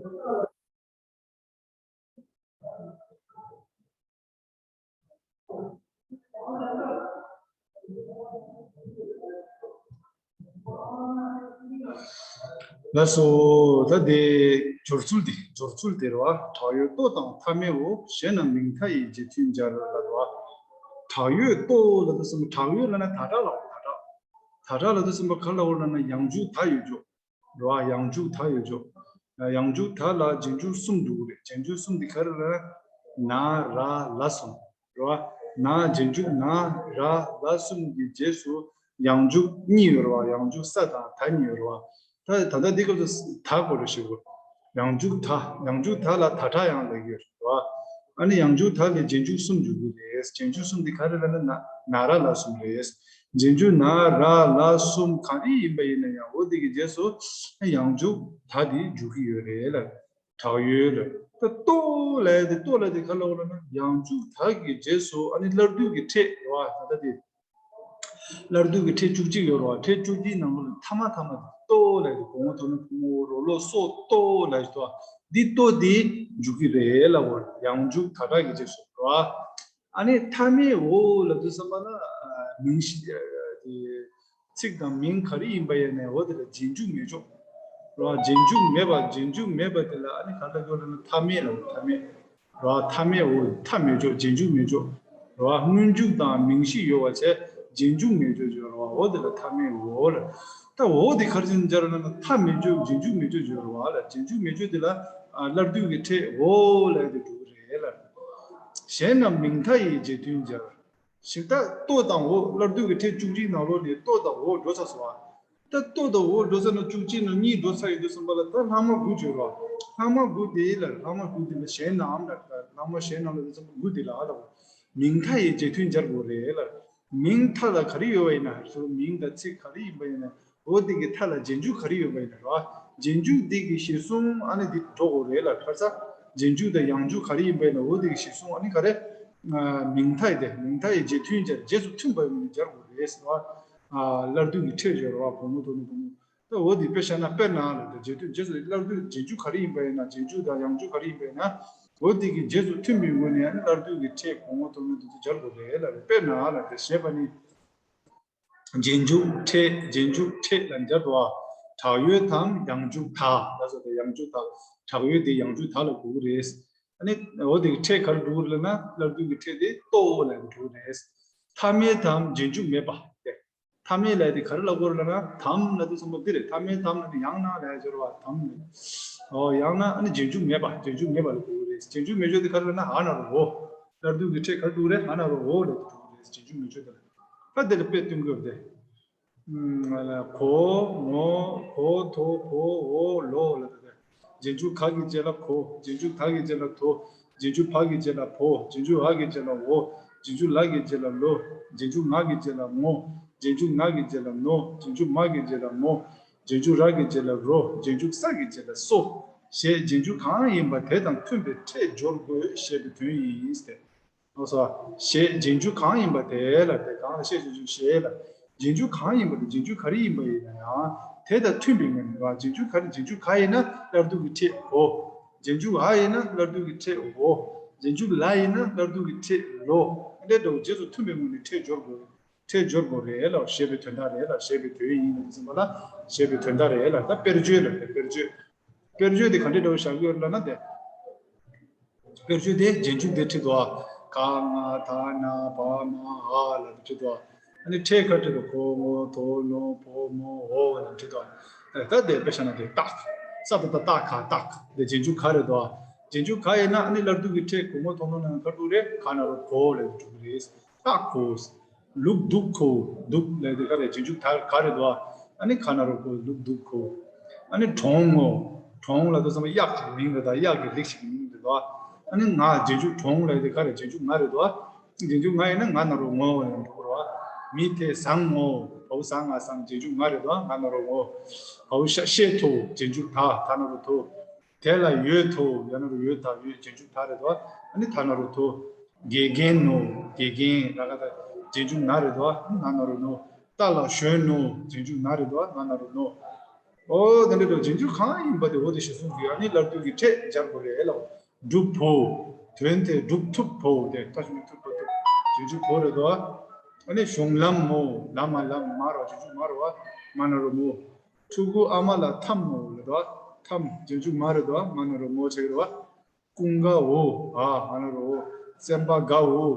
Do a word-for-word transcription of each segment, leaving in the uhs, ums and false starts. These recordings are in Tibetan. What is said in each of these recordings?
ལགས་སོ། ད་དེ་སྦྱོར་ཚུལ་དེ་སྦྱོར་ཚུལ་དེ་རེད་བ། དྲག་ཡོད་ལྟོ་དང་མཐའ་མེའོ། གཞན་རྣམས་མིང་མཐའ་ཡི་རྗེས་མཐུན་སྦྱར་ལ་རེད་བ། དྲག་ཡོད་ལྟོ་ལ་དུ་སེམས་དྲག་ཡོད་ལ་ན་ད་དྲག་ལ་ད་དྲག་ད་དྲག་ལ་དུ་སེམས་པ་ག་ལ་འོ་ལ་ན་ཡང་འཇུག་ད་ཡོད་འཇོག་རེད་བ། ཡང་འཇུག་ད་ཡོད་འཇོག་ཡང་འཇུག་ད་ལ་རྗེས་འཇུག་གསུམ་འདུག་རེད། རྗེས་འཇུག་གསུམ་འདི་ག་རེ་རེད། ན་ར་ལ་གསུམ་རེད་བ། ན་རྗེས་འཇུག་ན་ར་ལ་གསུམ་གྱི་རྗེས་སུ་ཡང་འཇུག་གཉིས་ཡོད་རེད་བ། ཡང་འཇུག་ས་དང་ད་གཉིས་ཡོད་རེད་བ། ད་ད་ལྟ་འདི་སྐབས་སུ་ད་གོ་རེ་ཞིག་གོ་ཡང་འཇུག་ད་ཡང་འཇུག་ད་ལ་ད་དྲག་ཡང་ལ་ཡོད་རེད་བ། ཨ་ནི་ཡང་འཇུག་ད་ལས་རྗེས་འཇུག་གསུམ་འཇུག་གི་རེད། རྗེས་འཇུག་གསུམ་འདི་ག་རེ་རེད་ན་ན་ར་ལ་གསུམ་རེད། རྗེས་འཇུག་ན་ར་ལ་གསུམ་ག་རེ་ཡིན་པ་ཡིན་ན་ཡང་འོ་དེ་གི་རྗེས་སུ་ཡང་འཇུག་ད་དེ་འཇུག་གི་ཡོད་རེད་ལ། དྲག་ཡོད་ལ། ད་ལྟོ་ལ་དེ་ལྟོ་ལ་དེ་ག་ལ་འོ་ལ་ན་ཡང་འཇུག་ད་གི་རྗེས་སུ་ཨ་ནི་སླར་བསྡུ་གི་ཕྲད་རེད་བ། ད་ལྟ་དེ་སླར་བསྡུ་གི་ཕྲད་བཅུ་གཅིག་ཡོད་རེད་བ། ཕྲད་བཅུ་གཅིག་ནང་ལོགས་ལ་ཐ་མ་ཐ་མ་དེ་ལྟོ་ལ་དེ་གོང་འོག་ཐོག་ནས་གོང་འོག་རོ་ལོ་སོ་ལྟོ་ལ་ཞིག་ཏོ་འདི་ལྟོ་དེ་འཇུག་གི་རེད་ལ་འོ། ཡང་འཇུག་ད་དྲག་གི་རྗེས་སུ་རེད་བ། ཨ་ནི་མཐའ་མེའོ་ལབ་དུས་ཙམ་པ་ལ་མིང་གཞི་དེ་ཚིག་དང་མིང་ག་རེ་ཡིན་པ་ཡིན་ནའི་འོ་དེ་ལ་རྗེས་འཇུག་མེད་ཆོག་རེད་བ། རྗེས་འཇུག་མེད་པ་རྗེས་འཇུག་མེད་པ་དེ་ལ་ཨ་ནི་ག་ལ་སྐྱོར་ལ་ན་མཐའ་མེད་ལ་མཐའ་མེད་རེད་བ། མཐའ་མེད་འོ་མཐའ་མེད་ཆོག་རྗེས་འཇུག་མེད་ཆོག་རེད་བ། སྔོན་འཇུག་དང་མིང་གཞི་ཡོད་པ་བྱས་རྗེས་འཇུག་མེད་ཆོག་ཆོག་རེད་བ། འོ་དེ་ལ་མཐའ་མེད་འོ་ལ། ད་འོ་དེ་ག་རེ་བྱས་ནས་སྦྱར་ལ་ན་མཐའ་མེད་ཆོག་རྗེས་འཇུག་མེད་ཆོག་ཆོག་རེད་བ་ལ། རྗེས་འཇུག་མེད་ཆོག་དེ་ལ་སླར་བསྡུ་གི་ཕྲད་འོ་ལ་དེ་འགྲོ་གི་རེད་ལ། གཞན་རྣམས་མིང་མཐའ་ཡི་རྗེས་མཐུན་སྦྱར། ཞིག་ད་ལྟོ་དང་འོ་སླར་བསྡུ་གི་ཕྲད་བཅུ་གཅིག་ནང་ལོགས་ནས་ལྟོ་དང་འོ་འགྲོ་ཚར་སོང་བ། ད་ལྟོ་དང་འོ་འགྲོ་ཚར་ན་བཅུ་གཅིག་ནང་གཉིས་འགྲོ་ཚར་ཡོད་དུས་ཙམ་པ་ལ་ད་ལྷག་མ་དགུ་བརྗོད་རོགས། ལྷག་མ་དགུ་དེ་ལ་ལྷག་མ་དགུ་དེ་ལ་གཞན་རྣམས་ལ་ལྷག་མ་གཞན་རྣམས་ལ་དུས་ཙམ་པ་དགུ་དེ་ལ་ཨ་ལ་མིང་མཐའ་ཡི་རྗེས་མཐུན་སྦྱར་དགོས་རེད་ལ། མིང་མཐའ་ལ་ག་རེ་ཡོད་པ་ཡིན་ན་ཧ་སོ་མིང་དང་ཚིག་ག་རེ་ཡིན་པ་ཡིན་ན། འོ་དེ་གི་མཐའ་ལ་རྗེས་འཇུག་ག་རེ་ཡོད་པ་ཡིན་ན་རོ། རྗེས་འཇུག་དེ་གི་གཞིར་བཟུང་ཨ་ནི་འདི་འགྲོ་དགོས་རེད་ལ། ཁ་ས་རྗེས་འཇུག་དང་ཡང་འཇུག་ག་རེ་ཡིན་པ་ཡིན་ན་འོ་དེ་གི་གཞིར་བཟུང་ཨ་ནི་ག་རེ། མིང་མཐའ་ཡི་དེ་མིང་མཐའ་ཡི་རྗེས་མཐུན་སྦྱར་རྗེས་སུ་མཐུན་པ་ཡིན་ན་སྦྱར་དགོས་རེད་ཟེར་བ། སླར་བསྡུ་གི་ཕྲད་སྦྱར་བ་གོང་མ་དོ་ནི་གོང་མ། ད་འོ་དེ་དཔེ་བཞག་ན་དཔེར་ན་ལ་དེ་རྗེས་མཐུན་རྗེས་སུ་སླར་བསྡུ་རྗེས་འཇུག་ག་རེ་ཡིན་པ་ཡིན་ན་རྗེས་འཇུག་དང་ཡང་འཇུག་ག་རེ་ཡིན་པ་ཡིན་ན་འོ་དེ་གི་རྗེས་སུ་མཐུན་པའི་ངོས་ནས་ཨ་ནི་སླར་བསྡུ་གི་ཕྲད་གོང་མ་དོ་ནི་དེ་ཚོ་སྦྱར་དགོས་རེད་ལ། དཔེར་ན་ལ་དེ་ཞེས་པ་ནི། རྗེས་འཇུག་ཕྲད། རྗེས་འཇུག་ཕྲད་ལ་འཇལ་དུ་བ། དྲག་ཡོད་དམ་ཡང་འཇུག་ད་ལ་སོགས་པའི་ཡང་འཇུག་ད། དྲག་ཡོད་དེ་ཡང་འཇུག་ད་ལ་གོ་གི་རེད། ཨ་ནི་འོ་དེ་གི་ཕྲད་ག་རེ་འགྲོ་གི་རེད་ལབ་ན་སླར་བསྡུ་གི་ཕྲད་དེ་ལྟོ་ལ་འགྲོ་གི་རེད། མཐའ་མེད་དམ་རྗེས་འཇུག་མེད་པ་སྟེ། མཐའ་མེད་ལ་དེ་ག་རེ་ལབ་དགོས་རེད་ལབ་ན་དམ་ལ་དེ་གསུམ་པོ་འདི་རེད། མཐའ་མེད་དམ་ལ་དེ་ཡང་ན་ལ་སྦྱར་བ་དམ་རེད། ཨོ་ཡང་ན་ཨ་ནི་རྗེས་འཇུག་མེད་པ་རྗེས་འཇུག་མེད་པ་ལ་གོ་གི་རེད། རྗེས་འཇུག་མེད་ཆོག་དེ་ག་རེ་ལབ་ན་ཨ་ན་རོ་འོ། སླར་བསྡུ་གི་ཕྲད་ག་རེ་འགྲོ་གི་རེད། ཨ་ན་རོ་འོ་ལ་དེ་འགྲོ་གི་རེད། རྗེས་འཇུག་མེད་ཆོག་དེ་ལ། ད་དེ་ལ་དཔེ་སྟོན་དགོས་ཏེ། གོ་ངོ་གོ་དོ་གོ་འོ་ལོ་ལ་དེ། རྗེས་འཇུག་ག་གི་རྗེས་ལ་གོ། རྗེས་འཇུག་ད་གི་རྗེས་ལ་དོ། རྗེས་འཇུག་བ་གི་རྗེས་ལ་བོ། རྗེས་འཇུག་འ་གི་རྗེས་ལ་འོ། རྗེས་འཇུག་ལ་གི་རྗེས་ལ་ལོ། རྗེས་འཇུག་ང་གི་རྗེས་ལ་ངོ། རྗེས་འཇུག་ན་གི་རྗེས་ལ་ནོ། རྗེས་འཇུག་མ་གི་རྗེས་ལ་མོ། རྗེས་འཇུག་ར་གི་རྗེས་ལ་རོ། རྗེས་འཇུག་ས་གི་རྗེས་ལ་སོ། ཞེས་རྗེས་འཇུག་གང་ཡིན་པ་དེ་དང་མཐུན་པའི་ཕྲད་སྦྱོར་དགོས་ཞེས་པའི་དོན་ཡིན་ཏེ། ལགས་སོ། ཞེས་རྗེས་འཇུག་གང་ཡིན་པ་དེ་ལ་དེ་གང་ལ་ཞེས་རྗེས་འཇུག་ཞེས་ལ། རྗེས་འཇུག་གང་ཡིན་པ་དེ་རྗེས་འཇུག་ག་རེ་ཡིན་པ་ཡིན་ན་ཡང་དེ་དང་མཐུན་པའི་ངོས་ནས་རྗེས་འཇུག་ག་རེ་རྗེས་འཇུག་ག་ཡིན་ན་སླར་བསྡུ་གི་ཕྲད་འོ། རྗེས་འཇུག་འ་ཡིན་ན་སླར་བསྡུ་གི་ཕྲད་འོ། རྗེས་འཇུག་ལ་ཡིན་ན་སླར་བསྡུ་གི་ཕྲད་ལོ། འདི་འདྲ་བོ་རྗེས་སུ་མཐུན་པའི་ངོས་ནས་ཕྲད་སྦྱོར་དགོས། ཕྲད་སྦྱོར་དགོས་རེད་ལ་ཞེས་པའི་དོན་དག་རེད་ལ་ཞེས་པའི་དོན་ཡིན་ལ་ཟིན་པ་ལ་ཞེས་པའི་དོན་དག་རེད་ལ། ད་དཔེར་བརྗོད་ལ་དཔེར་བརྗོད། དཔེར་བརྗོད་དེ་ག་འདྲ་འདྲ་བོ་བཞག་ཡོད་ལ་ན་དེ། དཔེར་བརྗོད་དེ་རྗེས་འཇུག་དེ་ཁྲིད་དོ། ག་ང་ད་ན་བ་མ་འ་ལ་དེ་ཁྲིད་དོ། ཨ་ནི་ཕྲད་ཁ་ཁྲིད་དོ། གོ་ངོ་དོ་ནོ་བོ་མོ་འོ་ལ་ཁྲིད་དོ། ད་དེ་དཔེ་བཞག་ན་དེ་རྟགས། ས་ད་ད་རྟགས་ཁ་རྟགས་དེ་རྗེས་འཇུག་ག་རེད་དོ། རྗེས་འཇུག་ག་ཡིན་ན་ཨ་ནི་སླར་བསྡུ་གི་ཕྲད་གོ་ངོ་དོ་ནོ་ནང་ཁ་ཁྲིད་རེད། ག་ན་རོ་གོ་ལ་འགྲོ་གི་རེད། རྟགས་གོ། ལུག་འདུག་གོ། འདུག་ལས་དེ་ག་རེད། རྗེས་འཇུག་ད་ག་རེད་དོ། ཨ་ནི་ག་ན་རོ་གོ་ལུག་འདུག་གོ། ཨ་ནི་གྲོང་ངོ་། གྲོང་ལ་དོ་བསམ་པ་གཡག་གི་མིང་རེད་ད། གཡག་གི་རིགས་ཤིག་གི་མིང་རེད་དོ། ཨ་ནི་ང་རྗེས་འཇུག་གྲོང་ལས་དེ་ག་རེད། རྗེས་འཇུག་ང་རེད་དོ། རྗེས་འཇུག་ང་ཡིན་ན་ང་ན་རོ་ངོ་ཡང་འགྲོ་གི་རེད་བ། མི་དེ་བཟང་ངོ་། བའོ་བཟང་ང་བཟང་རྗེས་འཇུག་ང་རེད་དོ། ང་ན་རོ་ངོ། བའོ་ཤ་ཤེས་ཐོ་རྗེས་འཇུག་ད་ད་ན་རོ་ཐོ། དེ་ལ་ཡོད་དོ། ཡང་ན་རོ་ཡོད་ད་ཡོད་རྗེས་འཇུག་ད་རེད་དོ། ཨ་ནི་ད་ན་རོ་དོ། དགེ་རྒན་ནོ། དགེ་རྒན་ར་ག་ད་རྗེས་འཇུག་ན་རེད་དོ། ཨ་ནི་ན་ན་རོ་ནོ། རྟ་ལ་ཞོན་ནོ། རྗེས་འཇུག་ན་རེད་དོ། ན་ན་རོ་ནོ། ཨོ་དེ་འདྲ་འགྲོ། རྗེས་འཇུག་གང་ཡིན་པ་དེ་འོ་དེ་གཞིར་བཟུང་གི། ཨ་ནི་སླར་བསྡུ་གི་ཕྲད་སྦྱར་དགོས་རེད་ལ། སྒྲུབ་བོ། དོན་དེ་སྒྲུབ་ཐུབ་བོ། དེ་ད་ཞུ་ཐུབ་པ་ཐུབ། རྗེས་འཇུག་བོ་རེད་དོ། ཨ་ནི་གཞུང་ལམ་མོ། ལ་མ་ལམ་མ་རོ། རྗེས་འཇུག་མ་རོ་བ། མ་ན་རོ་མོ། ཕྲུ་གུ་ཨ་མ་ལ་འཐམ་མོ་རེད་དོ། འཐམ། རྗེས་འཇུག་མ་རེད་དོ། མ་ན་རོ་མོ་ཆགས་རེད་བ། ཀུན་དགའ་བོ། ཨ་མ་ན་རོ་བོ། སེམས་པ་དགའ་བོ།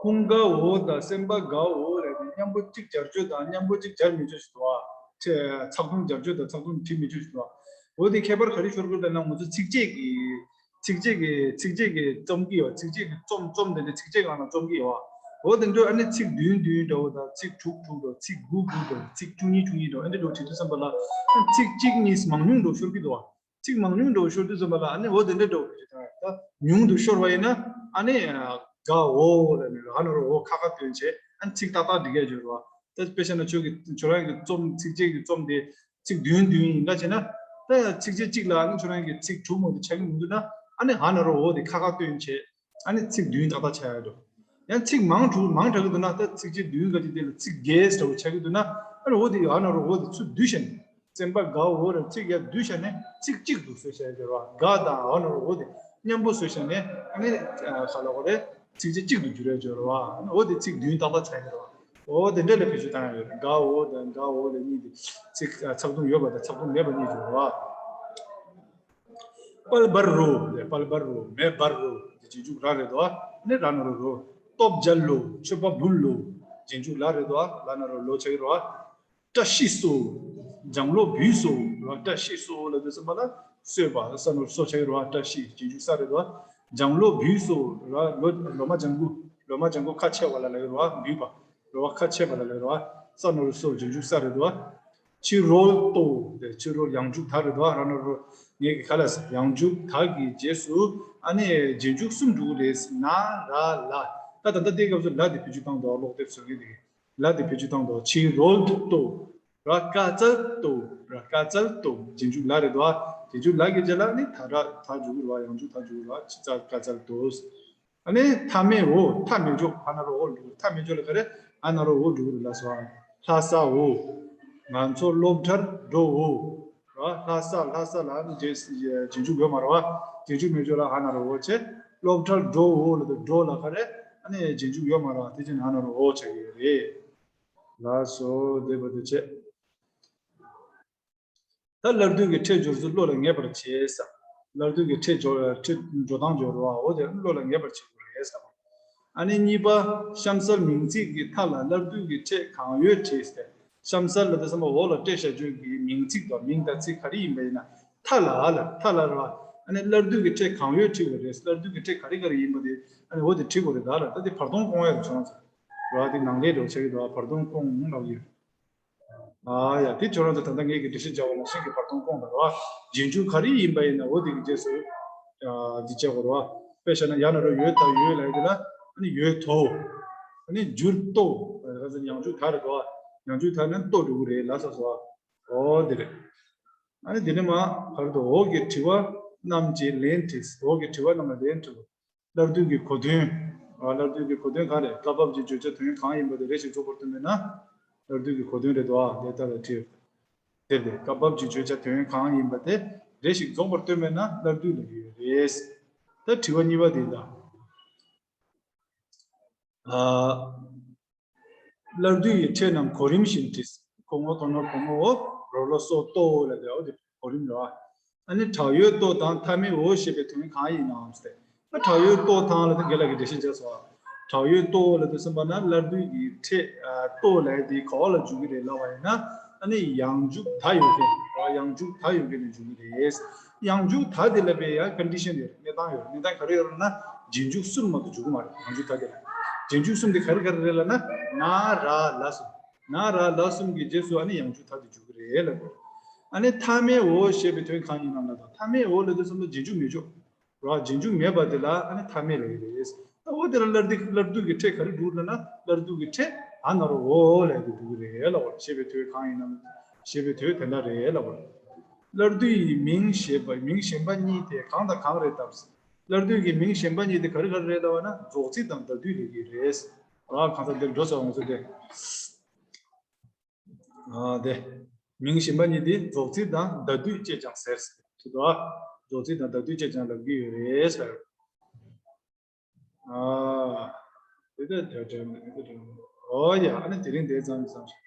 ཀུན་དགའ་བོ་དང་སེམས་པ་དགའ་བོ་ལབ་ནས་མཉམ་པོ་གཅིག་སྦྱར་བཅོས་དང་མཉམ་པོ་གཅིག་སྦྱར་མི་བཅོས་ཤིག་འདུག་བ། ཚེ་ཚགས་དུམ་སྦྱར་བཅོས་དང་ཚགས་དུམ་བྲིས་མི་བཅོས་ཤིག་འདུག་བ། འོ་དེ་ཁྱད་པར་ག་རེ་ཤོར་གི་ལབ་ན། ང་ཚོ་ཚིགས་བཅད་ཀྱི་ཚིགས་བཅད་ཀྱི་ཚིགས་བཅད་ཀྱི་རྩོམ་གྱི་ཡོད། ཚིགས་བཅད་ཀྱི་རྩོམ་རྩོམ་དེ་འདྲ་ཚིགས་བཅད་སྒང་ལ་རྩོམ་གྱི་ཡོད་བ། འོ་དེ་འདྲ་ཨ་ནི་ཚིག་བདུན་བདུན་འདྲ་བོ་དང་། ཚིག་དྲུག་དྲུག་འདྲ་བོ། ཚིག་དགུ་དགུ་འདྲ་བོ། ཚིག་བཅུ་གཉིས་བཅུ་གཉིས་འདྲ་བོ། ཨ་འདྲ་འདྲ་བོ་བྲིས་དུས་ཙམ་པ་ལ་ཚིག་གཅིག་གཉིས་མང་ཉུང་འདྲ་བོ་ཤོར་གྱི་འདུག་བ། ཚིག་མང་ཉུང་འདྲ་བོ་ཤོར་དུས་ཙམ་པ་ལ་ཨ་ནི་འོ་དེ་འདྲ་འདྲ་བོ་བྱེད་དང་། ད་ཉུང་དུ་ཤོར་བ་ཡིན་ན་ཨ་ནི་དགའ་བོ་ལབ་ནས་ཨ་ན་རོ་འོ་ཁ་ཁ་བཏོན་བྱས། ཨ་ནི་ཚིག་ཏག་ཏག་འབྲི་གས་སྦྱོར་བ། ད་དཔེ་བཞག་ན་ཁྱོད་ཀྱི་ཁྱོད་རང་གི་རྩོམ། ཚིགས་བཅད་ཀྱི་རྩོམ་དེ་ཚིག་བདུན་བདུན་ཡིན་ད་བྱས་ན། ད་ཚིགས་བཅད་གཅིག་ལ་ཨ་ནི་ཁྱོད་རང་གི་ཚིག་དྲུག་མ་གཏོགས་ཆགས་ཀྱི་མི་འདུག་ན། ཨ་ནི་ཨ་ན་རོ་འོ་དེ་ཁ་ཁ་བཏོན་བྱས། ཨ་ནི་ཚིག་བདུན་ཏག་ཏག་ཆགས་ཡ་འགྲོ། ཡང་ཚིག་མང་དྲགས་མང་དྲགས་ཀྱི་འདུག་ན། ད་ཚིགས་བཅད་བདུན་ག་ཅིག་དེ་ལ་ཚིག་བརྒྱད་འདྲ་བོ་ཆགས་ཀྱི་འདུག་ན། ཨ་ནི་འོ་དེ་ཨ་ན་རོ་འོ་དེ་ཚུར་བསྡུས་བྱས་ནས། སེམས་པ་དགའ་བོ་ར་ཚིག་ཡར་བསྡུས་བྱས་ནས་ཚིག་གཅིག་ཏུ་བཟོས་བྱས་སྦྱོར་བ། དགའ་དང་ཨ་ན་རོ་འོ་དེ་མཉམ་པོ་བཟོས་བྱས་ནས། ཨ་ནི་ག་ལབ་དགོས་རེད། ཚིགས་བཅད་གཅིག་ཏུ་བསྒྱུར་བའི་སྦྱོར་བ། ཨ་ནི་འོ་དེ་ཚིག་བདུན་ཏག་ཏག་ཆགས་ཀྱི་རེད་བ། འོ་དེ་འདྲ་ལ་བེད་སྤྱོད་བཏང་ཡ་ཡོད་རེད། དགའ་བོ་དང་དགའ་བོ་ལབ་གཉིས་དེ་ཚིག་ཚགས་དུམ་ཡོད་པ་དང་ཚགས་དུམ་མེད་པ་གཉིས་ཡོད་རེད་བ། དཔལ་འབར་རོ། དེ་དཔལ་འབར་རོ། མེ་འབར་རོ། དེ་རྗེས་འཇུག་ར་རེད་དོ། ནི་ར་ན་རོ་རོ། སྟོབས་རྒྱལ་ལོ། མཆོད་པ་འབུལ་ལོ། རྗེས་འཇུག་ལ་རེད་དོ། ལ་ན་རོ་ལོ་ཆགས་རོ། བཀྲ་ཤིས་སོ། སྦྱང་བློ་འབུལ་སོ། བཀྲ་ཤིས་སོ་ལབ་དུས་ཙམ་པ་ལ་གསོས་པ་ས་ན་རོ་སོ་ཆགས་རོ། བཀྲ་ཤིས། རྗེས་འཇུག་ས་རེད་དོ། སྦྱང་བློ་འབུལ་སོ། ར་ལོ་ལོ་མ་ལྗང་གུ། ལོ་མ་ལྗང་གུ་ཁ་ཕྱེ་བ་ལ་ལབ་རོ། འབུལ་བ། རོ་བ་ཁ་ཕྱེ་བ་ལ་ལབ་རོ། ས་ན་རོ་སོ། རྗེས་འཇུག་ས་རེད་དོ། ཕྱི་རོལ་ཏོ། དེ་ཕྱི་རོལ་ཡང་འཇུག་ད་རེད་དོ། ར་ན་རོ་ངེད་ཀྱི་ཁ་ལ་ཡང་འཇུག་ད་གི་རྗེས་སུ་ཨ་ནི་རྗེས་འཇུག་གསུམ་འགྲོ་གི་རེད། ན་ར་ལ། ད་ད་ལྟ་དེའི་སྐབས་སུ་ལ་དེ་བེད་སྤྱོད་བཏང་དོ། ཀློག་དེབ་བཟོ་མཁན་དེ་ལ་དེ་བེད་སྤྱོད་བཏང་དོ། ཕྱི་རོལ་ཏོ། ར་ཀ་ཙལ་ཏོ། ར་ཀ་ཙལ་ཏོ། རྗེས་འཇུག་ལ་རེད་དོ། རྗེས་འཇུག་ལ་གི་རྗེས་ལ་ནི་ད་ར་ད་འཇུག་རེད་བ། ཡང་འཇུག་ད་འཇུག་རེད་བ། ཕྱི་ཙལ་ཀ་ཙལ་ཏོ། ཨ་ནི་མཐའ་མེད་འོ། མཐའ་མེད་འཇོག་ཨ་ན་རོ་འོ་འགྲོ། མཐའ་མེད་འཇོག་ལ་ག་རེ། ཨ་ན་རོ་འོ་འགྲོ་གི་རེད་ལ་སོ། ལྷ་ས་འོ། ང་ཚོ་སློབ་གྲྭར་འགྲོ་འོ། ར་ལྷ་ས། ལྷ་ས་ལ་ནི་རྗེས་རྗེས་འཇུག་ཡོད་མ་རེད་བ། རྗེས་འཇུག་མེད་འཇོག་ལ་ཨ་ན་རོ་འོ་བྱས། སློབ་གྲྭར་འགྲོ་འོ་ལ་དུ་འགྲོ་ལ་ག་རེ། ཨ་ནི་རྗེས་འཇུག་ཡོད་མ་རེད་བ། དེ་ཕྱིར་ཨ་ན་རོ་འོ་བྱ་གི་ཡོད་རེད། ལ་སོ་དེ་བ་དུ་བྱས། ད་སླར་བསྡུ་གི་ཕྲད་སྦྱོར་ཚུལ་བློ་ལ་ངེས་པར་བྱས་ས། སླར་བསྡུ་གི་ཕྲད་སྦྱོར་ཕྲད་འགྲོ་སྟངས་སྦྱོར་བ་འོ་དེ་བློ་ལ་ངེས་པར་བྱེད་དགོས་རེད་ཟེར་བ། ཨ་ནི་གཉིས་པ། གཤམ་གསལ་མིང་ཚིག་གི་མཐའ་ལ་སླར་བསྡུ་གི་ཕྲད་གང་ཡོད་བྲིས་ཏེ། གཤམ་གསལ་ལ་དེ་ཚང་མ་འོག་ལ་སྤྲད་བཞག་རྒྱུ་གི་མིང་ཚིག་དང་མིང་དང་ཚིག་ག་རེ་ཡིན་པ་ཡིན་ན། མཐའ་ལ་ལ་མཐའ་ལ་ར། ཨ་ནི་སླར་བསྡུ་གི་ཕྲད་གང་ཡོད་བྲིས་དགོས་རེད། སླར་བསྡུ་གི་ཕྲད་ག་རེ་ག་རེ་ཡིན་པ་དེ་ཨ་ནི་འོ་དེ་བྲིས་དགོས་རེད། ད་ལ་ད་དེ་བར་སྟོང་སྐོང་ཡ་རུ་བྱུང་ཚར་བ། དེ་ནང་ལས་འགྲོ་ཆགས་ཀྱི་འདུག་བར་སྟོང་སྐོང་ལབ་ཡོད། ཨ་ཡ། དེ་ཁྱོད་རང་ཚོ་ད་ལྟ་ངེད་ཀྱི་འགྲེལ་བཤད་རྒྱག་པ་ནང་བཞིན་གྱི་བར་སྟོང་སྐོང་དང་ར། རྗེས་འཇུག་ག་རེ་ཡིན་པ་ཡིན་ན་འོ་དེ་གི་རྗེས་སུ། ཨ་འདི་བྱེད་དགོས་ར། དཔེ་བཞག་ན་ཡ་ན་རོ་ཡོད་ད་ཡོད་ལ་ཡོད་ལ། ཨ་ནི་ཡོད་དོ། ཨ་ནི་འགྱུར་ཏོ། ཡང་འཇུག་ད་རེད་དོ། ཡང་འཇུག་ད་ནི་ཏོ་འགྲོ་གི་རེད་ལ་ས་སོ། འོ་དེ་རེད། ཨ་ནི་དེ་ནས་མ་བར་དུ་འོག་གི་དྲི་བ་རྣམས་ཀྱི་ལན་དྲིས། འོག་གི་དྲི་བ་རྣམས་ལ་ལན་དྲིས། སླར་བསྡུ་གི་གོ་དོན། ཨ་སླར་བསྡུ་གི་གོ་དོན་ག་རེ། སྐབས་བབ་ཀྱི་བརྗོད་བྱ་དོན་གང་ཡིན་པ་དེ་རེ་ཞིག་རྫོགས་པར་སྟོན་པས་ན། སླར་བསྡུ་གི་གོ་དོན་རེད་དོ། ཨ་དེ་ལྟར་ལ་བྲིས། དེ་སྟེ་སྐབས་བབ་ཀྱི་བརྗོད་བྱ་དོན་གང་ཡིན་པ་དེ་རེ་ཞིག་རྫོགས་པར་སྟོན་པས་ན་སླར་བསྡུ་ལ་ཡོད་རེད། ད་དྲི་བ་གཉིས་པ་དེ་ལ། ཨ། སླར་བསྡུ་ཡི་ཕྲད་རྣམས་གོ་རིམ་བཞིན་བྲིས། གོང་འོག་དོ་ནོར་གོང་འོག་རོ་ལོ་སོ་ཏོ་ལ་དེའོ་དེ་གོ་རིམ་ལ། ཨ་ནི་དྲག་ཡོད་ཏོ་དང་མཐའ་མེད་འོ་ཞེས་པའི་དོན་གང་ཡིན་ནམ་ཟེར་ཏེ། ཨ་དྲག་ཡོད་ཏོ་དང་ལ་དེ་རྒན་ལགས་ཀྱིས་འགྲེལ་བཤད་བྱས་སོང་། དྲག་ཡོད་ཏོ་ལ་དེ་གསུམ་པ་ན་སླར་བསྡུ་ཡི་ཕྲད་ཏོ་ལ་དེ་ག་བ་ལ་འཇུག་གི་རེད་ལབ་པ་ཡིན་ན། ཨ་ནི་ཡང་འཇུག་ད་ཡོད་མཁན། ཡང་འཇུག་ད་ཡོད་མཁན་ལ་འཇུག་གི་རེད། ཡང་འཇུག་ད་དེ་ལ་བས་ཡང་ཀོན་ཌི་ཤན་ཡོད། གནས་སྟངས་ཡོད། གནས་སྟངས་ག་རེ་ཡོད་ལབ་ན། རྗེས་འཇུག་གསུམ་མ་གཏོགས་འཇུག་གི་མ་རེད། ཡང་འཇུག་ད་དེ་ལ། རྗེས་འཇུག་གསུམ་དེ་ག་རེ་ག་རེ་རེད་ལབ་ན། ན་ར་ལ་གསུམ། ན་ར་ལ་གསུམ་གྱི་རྗེས་སུ་ཨ་ནི་ཡང་འཇུག་ད་དེ་འཇུག་གི་རེད་ལབ་དགོས། ཨ་ནི་མཐའ་མེད་འོ་ཞེས་པའི་དོན་གང་ཡིན་ནམ་ལབ་དང་། མཐའ་མེད་འོ་ལབ་དུས་ཙམ་པ་རྗེས་འཇུག་མི་འཇུག་ར། རྗེས་འཇུག་མེད་པ་དེ་ལ་ཨ་ནི་མཐའ་མེད་ལབ་ཀྱི་རེད། ཨ་འོ་དེ་ལ་སླར་བསྡུ་སླར་བསྡུ་གི་ཕྲད་ག་རེ་འདུག་ལབ་ན། སླར་བསྡུ་གི་ཕྲད་ཨ་ན་རོ་འོ་ལབ་དེ་འདུག་གི་རེད་ལབ་པ། ཞེས་པའི་དོན་གང་ཡིན་ནམ། ཞེས་པའི་དོན་དེ་འདྲ་རེད་ལབ་པ། སླར་བསྡུ་ཡི་མིང་གཞན་པ། མིང་གཞན་པ་གཉིས་དེ་གང་དང་གང་རེད་དམ། སླར་བསྡུ་གི་མིང་གཞན་པ་གཉིས་དེ་ག་རེ་ག་རེ་རེད་ལབ་པ་ན། རྫོགས་ཚིག་དང་ཟླ་སྡུད་ལབ་ཀྱི་རེད། ཨ་གང་ཟག་འདིར་འགྲོ་ས་འོང་ཚུལ་དེ། ཨ་དེ། མིང་གཞན་པ་གཉིས་དེ་རྫོགས་ཚིག་དང་ཟླ་སྡུད་ཅེས་ཀྱང་ཟེར་ཟེར་དུས་དོ། རྫོགས་ཚིག་དང་ཟླ་སྡུད་ཅེས་ཀྱང་ལབ་ཀྱི་ཡོད་རེད་ཟེར། ཨ། དེ་ལྟར་དེ་འདྲ་མི་འདུག་འོ་ཡ། ཨ་ནི་དེ་རིང་དེ་ཙམ་ཙམ་ཞིག